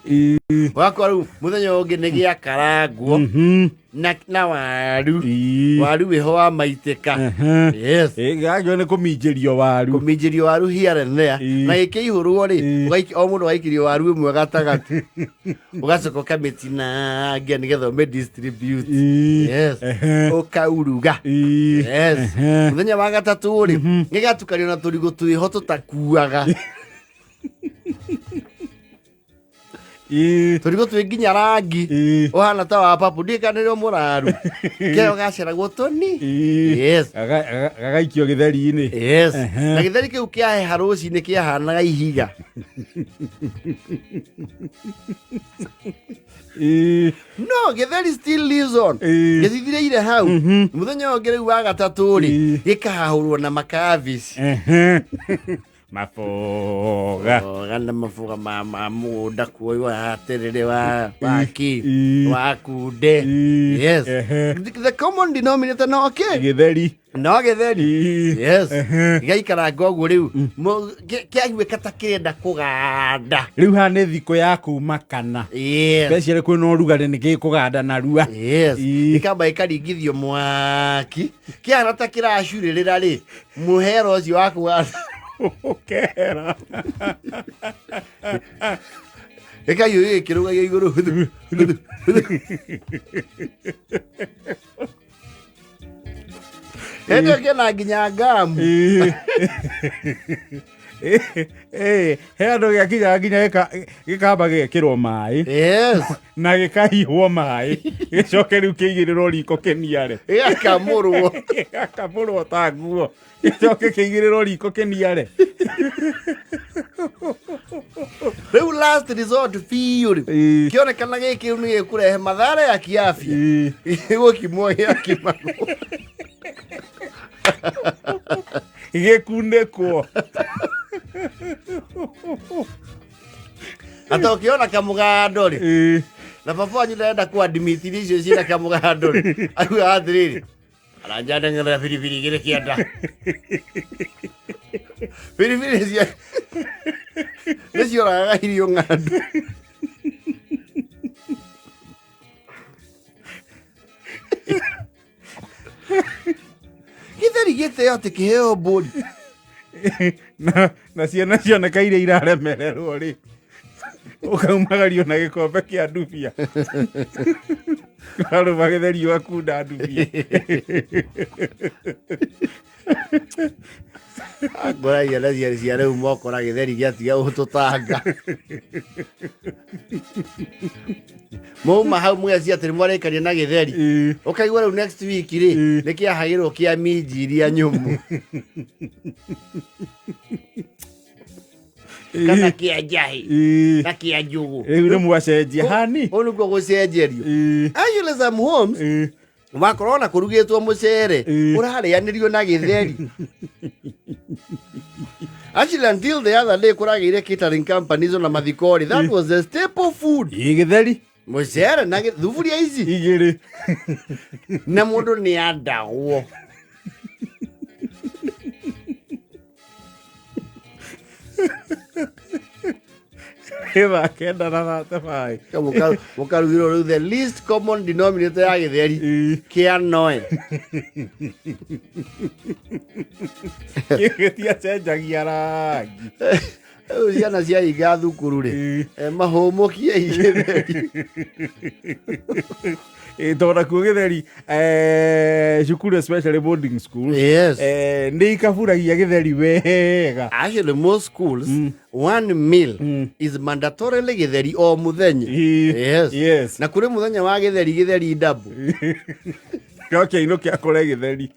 Ũgakora rĩu mũthenya ũngĩ nĩ gĩakarangwo na waru. Waru wĩho wa maitĩka. Yes. Gagio nĩ kũminjĩrio waru. Kũminjĩrio waru here and there. Na gĩkĩihũrwo rĩ, o mũndũ agaikĩrio waru ĩmwe gatagatĩ. Ũgacoka ũkamĩtinangia nĩgetha ũmĩ distribute. Yes. Ũkauruga. Yes. Mũthenya wa gatatũ rĩ, gĩgatukanio na tũrigũ twĩho tũtakuaga. Tũrigũ twĩ nginya rangi ũhana ta wa papu, ndiĩ kana nĩrĩo mũraru kĩo gaceragwo tũni. Yes. Gagaikio gĩtheri-inĩ. Yes. Na gĩtheri kĩu kĩaheha rũcinĩ kĩahanaga ihiga. No gĩtheri still lives on. Gĩthithireire hau. Mũthenya ũngĩ rĩu wa gatatũ rĩ, gĩkahahũrwo na makabici. Maboga. Gana maboga ma mũgũnda kuoywo haterere wa waki wa kunde. Yes. The common denominator no okay. Gĩtheri. No gĩtheri. Yes. Gĩgaikaranga ũguo rĩu. Kĩaiguĩka ta kĩrenda kũganda. Rĩu haha nĩ thikũ ya kuma kana. Yes. Especially kwĩna ũrugarĩ nĩ gĩkũganda narua. Yes. Gĩkamba gĩkaringithio mwaki. Kĩahana ta kĩracurĩrĩra rĩ, mũhera ũcio wa kũganda. Ũkehera. Gĩkaiyũ gĩkĩrũgagio igũrũ. Huthu, huthu, huthu. Hĩndĩ ĩyo kĩna nginya ngamu. He andũ gĩakinyaga nginya gĩkamba gĩgekĩrwo maĩ. Yes. Na gĩkaihwo maĩ. Gĩcoke rĩu kĩigĩrĩrwo riko kĩniare. Gĩgakamũrwo. Gĩgakamũrwo ta nguo. Gĩcoke kĩigĩrĩrwo riko kĩniare. Rĩu last resort biũ rĩ. Kĩonekana gĩkĩ rĩu nĩ gĩkũrehe mathara ya kiafya. Gĩgũkimwo gĩakimagwo. Gĩkunĩkwo. Ata ũkĩona kamũgando rĩ. Na baba wanyu ndarenda kũ admit irio icio ciĩna kamũgando rĩ. Augaga atĩrĩrĩ, aranjaneng'erera biribiri igĩrĩ kĩanda. Biribiri cia nĩ cioragaga irio ng'andu. Gĩtheri gĩtĩo atĩ kĩheo mbũri. Na ciana cioneka iria iraremererwo rĩ, ũkaumagario na gĩkombe kĩa ndubia. Warũma gĩtheri ũgakunda ndubia. Ngora ciana cia rĩu mokora gĩtheri gĩatiga gũtũtanga. Mauma hau mũgecia atĩ nĩmwarĩkania na gĩtheri. Ũkaigua rĩu next week rĩ, nĩ kĩahagĩrwo kĩa minji iria nyũmũ. Kana kĩa njahĩ. Na kĩa njũgũ. Rĩu nĩ mwacenjia hani. Ũũ nĩkuo gũcenjerio. Actually some homes, wakorwo na kũrugĩtwo mũcere ũrarĩanĩrio na gĩtheri. Actually until the other day kũragĩire catering companies ona mathiko-rĩ, that was the staple food. Gĩtheri. Mũcere na thuburia ici igĩrĩ. Na mũndũ nĩ andagwo. Thaa 9 na 35. Mũkarugĩrwo rĩu the least common denominator ya gĩtheri kĩa noe. Gĩtiacenjagia rangi. Rĩu ciana cia hinga thukuru rĩ, mahũmũkie gĩtheri. Tondũ nakuo gĩtheri, cukuru especially boarding schools, Yes. Nĩ ikaburagia gĩtheri wega. Actually most schools, one meal is mandatorily gĩtheri o mũthenya. Yes. Yes. Na kũrĩ mũthenya wa gĩtheri, gĩtheri ndabu. No kĩainũke akore gĩtheri.